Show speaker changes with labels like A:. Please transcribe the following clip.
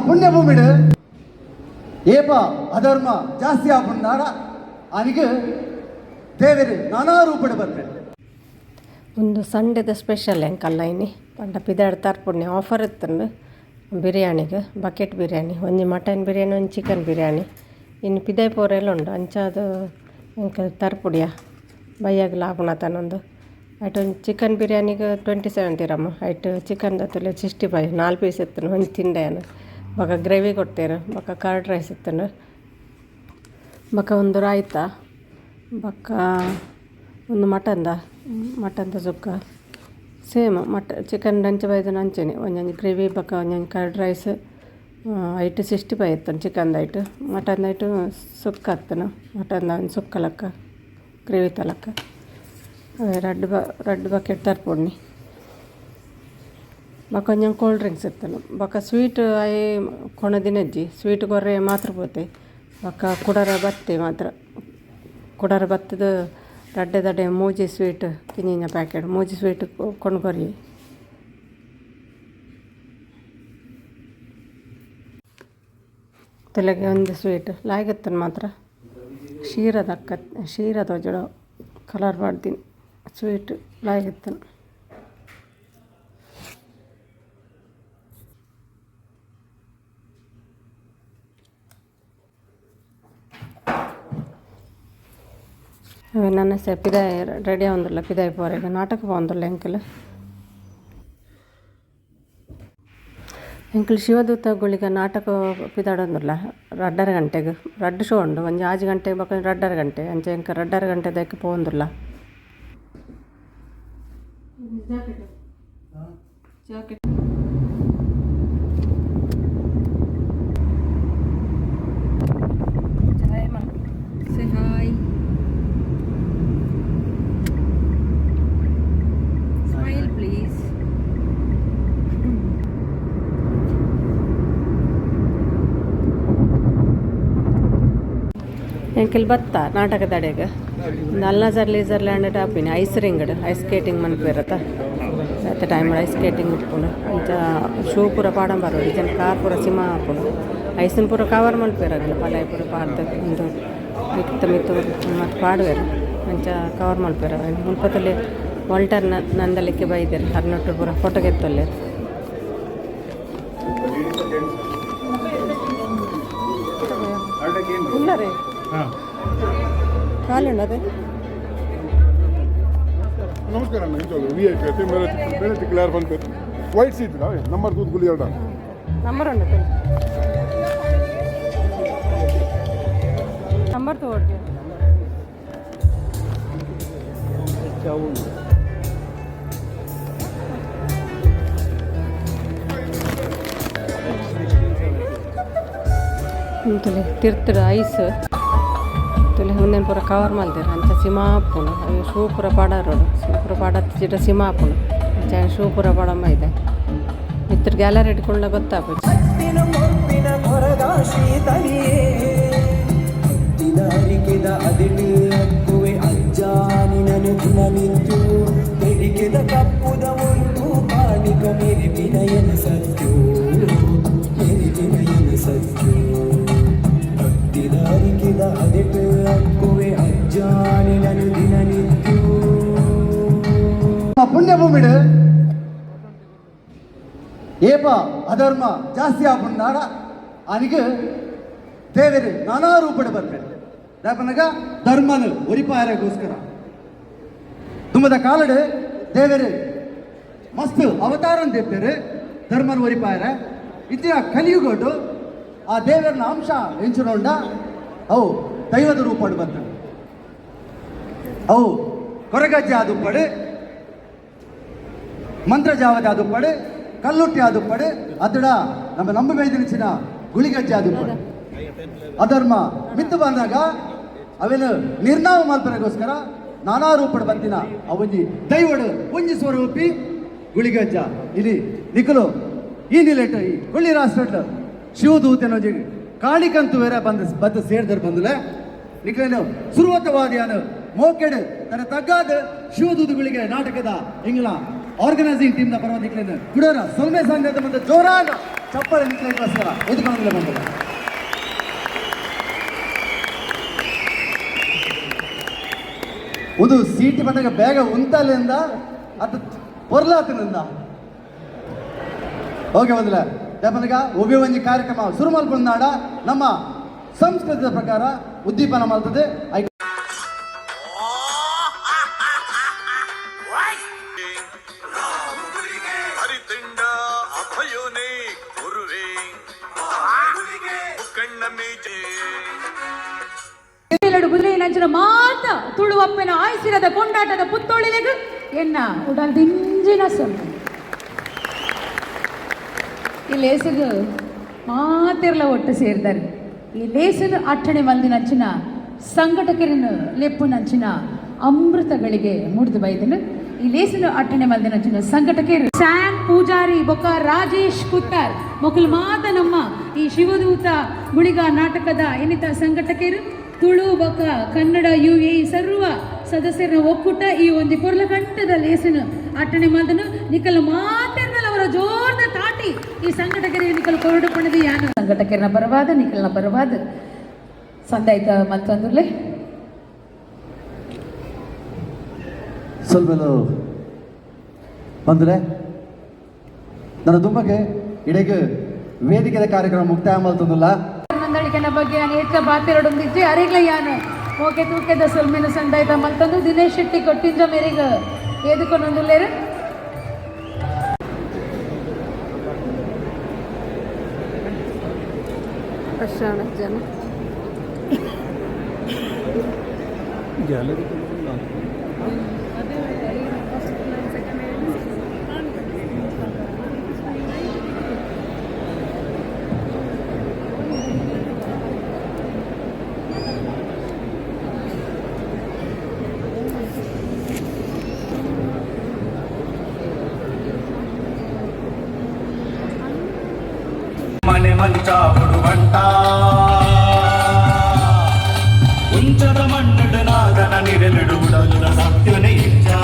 A: ಪುಣ್ಯಭೂಮಿಡು ಏಪ ಅಧರ್ಮ ಜಾಸ್ತಿ ಆಪುಂಡಾಡ ಅನಿಗೆ ದೇವರು ನಾನಾ ರೂಪಡೆ ಬರ್ತಾರೆ.
B: ಉಂದು ಸಂಡೆದ ಸ್ಪೆಷಲ್ ಎಂಕಲ್ಲ ಇನಿ ಪಂಡ ಪಿದಾಡ್ ತರ್ಪುಂಡು. ಆಫರ್ ಇತ್ತುಂಡು ಬಿರಿಯಾನಿಗ್, ಬಕೆಟ್ ಬಿರಿಯಾನಿ. ಒಂಜಿ ಮಟನ್ ಬಿರಿಯಾನಿ, ಒಂಜಿ ಚಿಕನ್ ಬಿರಿಯಾನಿ. ಇನಿ ಪಿದಾಯ್ ಪೋರೆಲ ಉಂಡು. ಅಂಚಾದ್ ಎಂಕ್ ತರ್ಪುಡಿಯ ಬಯ್ಯಗ್ ಆಪುನತನೊಂದು. ಐಟ್ ಒಂಜಿ ಚಿಕನ್ ಬಿರಿಯಾನಿಗ್ 27 ದಿರಮ್. ಐಟ್ ಚಿಕನ್ ದತ್ತುಲೆ 65, ನಾಲ್ ಪೀಸ್ ಇತ್ತುಂಡು. ಒಂಜಿ ತಿಂಡೆ ಯಾನ್. ಬೊಕ ಗ್ರೇವಿ ಕೊರ್ತೆರ್. ಬೊಕ ಕರ್ಡ್ ರೈಸ್ ಇತ್ತುಂಡು. ಬೊಕ ಉಂದು ರಾಯ್ತ. ಬೊಕ ಉಂದು ಮಟನ್ದ ಸುಕ್ಕ. ಸೇಮ್ ಚಿಕನ್ ಅಂಚ ಬೈದಿನ ಅಂಚನೆ. ಒಂಜೊಂಜಿ ಗ್ರೇವಿ ಬೊಕ ಒಂಜೊಂಜಿ ಕರ್ಡ್ ರೈಸ್. ಐಟ್ 65 ಇತ್ತುಂಡು ಚಿಕನ್ದ ಐಟ್. ಮಟನ್ ಐಟ್ ಸುಕ್ಕ ಇತ್ತುಂಡು. ಮಟನ್ದ ಒಂಜಿ ಸುಕ್ಕ ಲೆಕ್ಕ, ಗ್ರೇವಿ ತ ಲೆಕ್ಕ. ರಡ್ಡ್ ರಡ್ಡ್ ಬಕೆಟ್ ತರ್ಪೊಡ್ನಿ. ಬೊಕ ಒಂಜೊಂಜಿ ಕೋಲ್ಡ್ ಡ್ರಿಂಕ್ಸ್ ಇತ್ತುಂಡು. ಬೊಕ ಸ್ವೀಟ್ ಆಯೆ ಕೊನದಿನಜ್ಜಿ. ಸ್ವೀಟ್ ಕೊರ್ರೆ ಮಾತ್ರ ಪೋತೆ. ಬೊಕ ಕುಡರ ಬತ್ತೆ ಮಾತ್ರ. ಕುಡರ ಬತ್ತುದು ರಡ್ಡೆ ದಡೆ ಮೂಜಿ ಸ್ವೀಟ್ ಕಿಂಜಿಂಜ ಪ್ಯಾಕೆಟ್ ಮೂಜಿ ಸ್ವೀಟ್ ಕೊಂಡು ಕೊರಿ. ತಲೆಗೆ ಒಂದು ಸ್ವೀಟ್ ಲಾಯ್ಕ್ ಮಾತ್ರ. ಶೀರ ದಕ್ಕ ಶೀರ ತೋಜೊಡು, ಕಲರ್ ಪಾಡ್ದಿನಿ. ಸ್ವೀಟ್ ಲಾಯ್ಕ್ ಇತ್ತುಂಡು. ನನ ಪಿದಾಯ್ ರೆಡಿ ಆವೊಂದುಲ್ಲ ಪಿದಾಯ್ ಪೋರೆಗ್. ನಾಟಕ ಪೋವೊಂದುಲ್ಲ ಎಂಕುಲು. ಎಂಕುಲು ಶಿವದೂತ ಗುಳಿಗ ನಾಟಕ ಪಿದಾಡೊಂದುಲ್ಲ 2:30 ಗಂಟೆಗ್. ರಡ್ಡ್ ಶೋ ಉಂಡು. ಒಂಜಿ 6 ಗಂಟೆಗ್ ಬೊಕ 2:30 ಗಂಟೆ. ಅಂಚ ಎಂಕ್ 2:30 ಗಂಟೆದಕ್ಕೆ ಪೋವೊಂದುಲ್ಲ. Jacket. Say hi. Smile, please. ಎಂಕಲ್ ಬತ್ತ ನಾಟಕದಡೆಗ್ ಅಲ್ನಜರ್ ಲೀಸರ್ ಲ್ಯಾಂಡ್ ಆಪಿನಿ. ಐಸ್ ರಿಂಗ್ಡ್ ಐಸ್ ಸ್ಕೇಟಿಂಗ್ ಮನ್ಪುವೆರತ. ಬೇತೆ time ice skating ಉಪ್ಪುಂಡು. ಅಂಚ ಶೂ ಪೂರ ಪಾಡೊಂದು ಇಜ್ಜಂಡ ಕಾರ್ ಪೂರ ಸಿಮ ಆಪುಂಡು. ಐಸ್ನ್ ಪೂರ ಕವರ್ ಮನ್ಪುವೆರ್ ಅಕುಲು. ಪಲಾಯಿ ಪೂರ ಪಾಡ್ದ್ ಉಂದು ಮಿತ್ತ್ ಮಿತ್ತ್ ಮಾತ ಪಾಡುವೆರ್. ಅಂಚ ಕವರ್ ಮನ್ಪುವೆರ್. ಮುಲ್ಪತುಲೆ ವಾಲ್ಟರ್ ನಂದಳಿಕೆ ಬೈದೆರ್. ಅರ್ನೊಟ್ಟು ಪೂರ ಫೋಟೋ ಗೆತ್ತೊಲ್ಲೆರ್. ಉಲ್ಲರೆ ಕಾಲುಂಡು ಅದೇ.
C: ನಮಸ್ಕಾರ ಅಣ್ಣ, ಇಂಚ ವಿ I P ಅತ್ತೆ ಮೇರೆ ಬೇರೆ ತಿಕ್ಲಾರ್ ಬಂತು. ವೈಟ್ ಸೀಟ್ ನಂಬರ್ ತೂದು ಗುಲಿ ಎರಡ.
B: ನಂಬರ್ ಉಂಡು, ನಂಬರ್ ತಗೋಡ್ಗೆ. ತುಲೆ ತಿರ್ತುಡು ಐಸ್ ತುಲೆ. ಉಂದೆನ್ ಪೂರ ಕವರ್ ಮಲ್ದೆರ್. ಅಂಚ ಸಿಮ ಆಪುಂಡು. ಅವು ಶೂ ಪೂರ ಪಾಡರೋಡು. ಶೂ ಪೂರ ಪಾಡತ್ತಿಜಿಡ ಸಿಮ ಆಪುಂಡು. ಅಂಚ ಶೂ ಪೂರ ಪಾಡೊಂಬ ಇದೆ. ಮಿತ್ತ್ ಗ್ಯಾಲರಿ ಇಟ್ಕೊಂಡ ಗೊತ್ತಾಪುಜಿ.
D: ಮೊಪ್ಪಿನ ಕೊರದಾಶಿ ತಲಿಯೇ ದಿನಾರಿಕೆದ ಅದಿಟು ಅಕ್ಕುವೆ ಅಜ್ಜಾನಿನನು ದಿನನಿತ್ಯು ತೆರಿಕೆದ ಕಪ್ಪುದ ಉಂಟು ಕಾಣಿಕ ಮೆರಿಪಿನಯನ ಸತ್ಯೋ, ಮೆರಿಪಿನಯನ ಸತ್ಯೋ. ಭಕ್ತಿದಾರಿಕೆದ ಅದಿಟು ಅಕ್ಕುವೆ ಅಜ್ಜಾನಿನನು ದಿನನಿತ್ಯೋ.
A: ನಮ್ಮ ಪುಣ್ಯಭೂಮಿಡು ಏಪ ಅಧರ್ಮ ಜಾಸ್ತಿ ಆಪುಂಡಾಡ ಅನಿಗೆ ದೇವರು ನಾನಾ ರೂಪಡೆ ಬರ್ತಾರೆ. ದಾಪನಗ ಧರ್ಮನು ಒರಿಪಾಯರೆಗೋಸ್ಕರ ದುಮ್ಮದ ಕಾಲಡು ದೇವರು ಮಸ್ತ್ ಅವತಾರ ದೇವ್ತೇರು ಧರ್ಮನ ಒರಿಪಾಯರ. ಇತ್ತಿನ ಕಲಿಯುಗಡು ಆ ದೇವರನ ಅಂಶ ಎಂಚುನೊಂಡ ಅವು ದೈವದ ರೂಪಡು ಬರ್ತವೆ. ಅವು ಕೊರಗಜ್ಜೆ ಆದುಪ್ಪಡು, ಮಂತ್ರಜಾವದ ಆದುಪ್ಪಡು, ಕಲ್ಲುಟ್ಟಿ ಆದುಪ್ಪಡು, ಅತಡ ನಮ್ಮ ನಂಬು ಬೈದಿನ ಗುಳಿಗಜ್ಜೆ ಆದುಪ್ಪಡು. ಅಧರ್ಮ ಮಿತ್ತು ಬಂದಾಗ ಅವೆನು ನಿರ್ನಾಮ ಮಲ್ಪನೆಗೋಸ್ಕರ ನಾನಾ ರೂಪಡ್ ಬಂತಿನ ಅವೊಂಜಿ ದೈವಡು ಒಂಜಿ ಸ್ವರೂಪಿ ಗುಳಿಗಜ್ಜ. ಇಲ್ಲಿ ನಿಕುಲು ಈ ನಿಲೆಟ್ ಈ ಕೊಳ್ಳಿ ರಾಷ್ಟ್ರ ಶಿವದೂತನ ಒಂಜಿ ಕಾಳಿಕಂತು ಬೇರೆ ಬಂದು ಬದ್ದು ಸೇರ್ದರು ಬಂದುಲೆ. ನಿಕಲೇನು ಸುರುವತವಾದಿಯಾನು ಮೋಕೆಡು ತನ್ನ ತಗ್ಗಾದ ಶಿವದೂತಗಳಿಗೆ ನಾಟಕದ ಇಂಗ್ಲ. ಆರ್ಗನೈಸಿಂಗ್ ಟೀಮ್ನ ಪರವಾಗಿ ನಿಕ್ಲೇನು ಕುಡೋರ ಸೊಲ್ಮೆ ಸಂಘದ ಮತ್ತು ಜೋರಾದ ಚಪ್ಪಾಳೆ ನಿಕ್ಲೇಗೋಸ್ಕರ ಎದುಕೊಂಡಿಲ್ಲ ಬಂದಿಲ್ಲ. ಉದು ಸೀಟಿ ಬಂದಾಗ ಬೇಗ ಉಂತಾಲಿಂದ ಅದು ಪೊರ್ಲಾತಿನಿಂದ. ಓಕೆ ಬಂದಿಲ್ಲ ದೇಪನಗ ಉಭಯ ಒಂಜಿ ಕಾರ್ಯಕ್ರಮ ಶುರು ಮಲ್ಪುನಾಡ ನಮ್ಮ ಸಂಸ್ಕೃತಿಯ ಪ್ರಕಾರ ಉದ್ದೀಪನ ಮಾಡ್ತದೆ.
E: ಹರಿತಿಂಡ ಅಭಯೋನೇ ಗುರುವೇ ಕಣ್ಣ ಮೇಜೆ.
F: ನಂಚಿನ ಮಾತ ತುಳುವಪ್ಪನ ಆಯ್ಸಿರದ ಕೊಂಡಾಟದ ಪುತ್ತೊಳಿಲೆಗ್ ಎನ್ನ ಉಡಲ್ ದಿಂಜಿನ ಸೊಲ್ಲು. ಈ ಲೇಸುಗು ಮಾತಿರ್ಲ ಒಟ್ಟು ಸೇರ್ದಾರೆ. ಈ ಲೇಸನು ಅಟ್ಟಣೆ ಮಲ್ದಿನಂಚಿನ ಸಂಘಟಕರನ್ನು ಲೆಪ್ಪು ನಂಚಿನ ಅಮೃತಗಳಿಗೆ ಮುಡಿದು ಬೈದನು. ಈ ಲೇಸನು ಅಟ್ಟಣೆ ಮಲ್ದಿನಂಚಿನ ಸಂಘಟಕರು ಸ್ಯಾನ್ ಪೂಜಾರಿ ಬೊಕ ರಾಜೇಶ್ ಕುತ್ತಾರ್ ಮೊಕಲ್ ಮಾತ ನಮ್ಮ ಈ ಶಿವದೂತ ಗುಳಿಗ ನಾಟಕದ ಎನಿತ ಸಂಘಟಕರು. ತುಳು ಬೊಕ ಕನ್ನಡ ಯು ಎ ಸರ್ವ ಸದಸ್ಯರ ಒಕ್ಕೂಟ ಈ ಒಂದು ಪೊರ್ಲಗಂಟದ ಲೇಸನು ಅಟ್ಟಣೆ ಮಲ್ದನು. ನಿಕಲ್ ಮಾತೆರ್ನಲ ಅವರ ಜೋರ್ದ ತಾಟಿ ಈ ಸಂಘಟಕರಿಗೆ ನಿಕಲ್ ಕೊರಡು ಪಣದಿ ಯಾನು ಸಂಘಟಕರನ ಪರವಾದ ನಿಕಲ್ನ ಪರವಾದ ಸಂದಾಯ್ತ ಮತ್ತೊಂದುರ್ಲೆ.
A: ಸ್ವಲ್ಪ ಬಂದರೆ ನನ್ನ ತುಂಬಕ್ಕೆ ಇಡೀ ವೇದಿಕೆಯ ಕಾರ್ಯಕ್ರಮ ಮುಕ್ತಾಯ ಮಾಡ್ತದಲ್ಲ.
F: ಮಂದಳಿಕೆನ ಬಗ್ಗೆ ನಾನು ಹೆಚ್ಚ ಬಾತೆರಡೊಂದಿಜ್ಜಿ ಅರಿಗ್ಲ ಯಾನು ಓಕೆ ತೂಕೆದ ಸೊಲ್ಮೆನ ಸಂದಾಯ್ತ ಮಲ್ತಂದು ದಿನೇಶ್ ಶೆಟ್ಟಿ ಕೊಟ್ಟಿಂಜ ಮೇರೆಗ್ ಏದುಕೊಂಡೊಂದುಲ್ಲೇರು.
B: ಜನ.
C: ಗ್ಯಾಲರಿ.
E: ಮನೆ ಮಂಚ ಬಂಟ ಉಂಚದ ಮಣ್ಣುಡು ನಾಗನ ನಿರಲಿಡು ಉಡಲುದ ಸತ್ಯನೆ ಇಚ್ಛಾ.